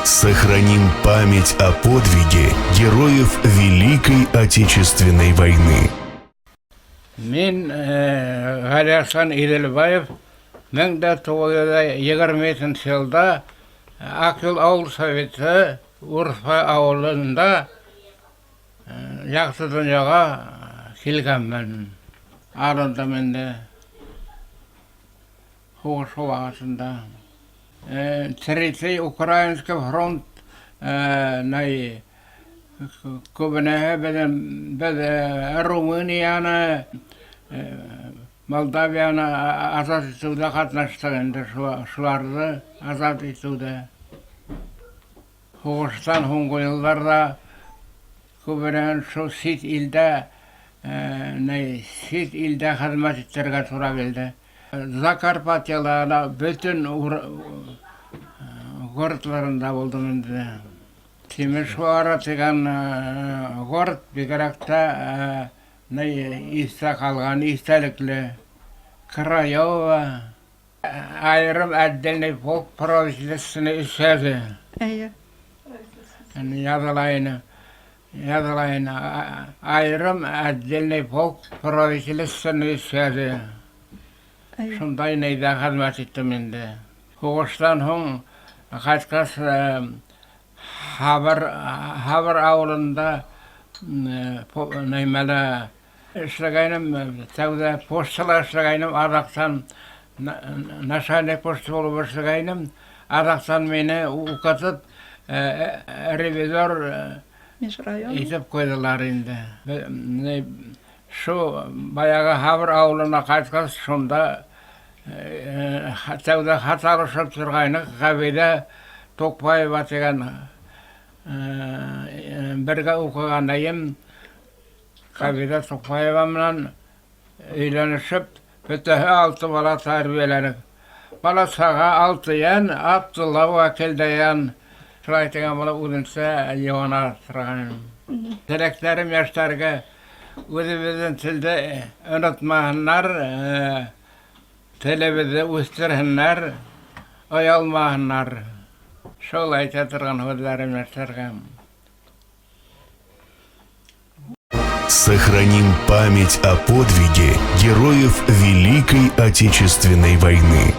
Сохраним память о подвиге героев Великой Отечественной войны. Мин Галиәхсан Иделбаев 1927 йылда Акъюл авыл советы Урыҫбай ауылында яҡты донъяға килгәнмен. Арындым инде һуғыш ваҡытында. Третий Украинский фронт ни күбенәһе беҙҙең беҙ Румынияны, Молдавияны азат итеүҙә ҡатнаштыҡ инде, шуларҙы азат итеүҙә. Һуғыштан һуңғы йылдарҙа күбенәһен шул сит илдә ни сит илдә хеҙмәт итергә тура килде. Закарпатьяла ла бөтөн городларында булдым инде. Тимишоара тигән город бигерәк тә ни иҫтә ҡалған, иҫтәлекле. Крайова, айырым отдельный полк правительственный связи. Эйе. Яҙыла ине. Яҙыла ине. Айырым отдельный полк правительственной связи. Шундай нейҙә хеҙмәт иттем инде. Һуғыштан һуң ҡайтҡас Һабыр Һабыр ауылында нимәлә эшләгәйнем, тәүҙә почтала эшләгәйнем, аҙаҡтан начальник почта булып эшләгәйнем. Аҙаҡтан мине уҡытып ревизор Межрайон. итеп ҡуйҙылар инде. Шул баяғы Һабыр ауылына ҡайтҡас, шунда тәүҙә хат алышып торғайныҡ. Ғәбиҙә Туҡбаева тигән бергә уҡыған әйем Ғәбиҙә Туҡбаева менән өйләнешеп, бөтәһе алты бала тәрбиәләнек. Бала саға алты йән, Абдулла вәкилдәйән. Шулай тигән булып үҙенсә йыуана торғайным. Теләктәрем йәштәргә үҙебеҙҙең телде онотмаһыннар, телебеҙҙе үҫтерһеннәр, оялмаһыннар. Шул әйтә торған һүҙҙәрем йәштәргә. Сохраним память о подвиге героев Великой Отечественной войны.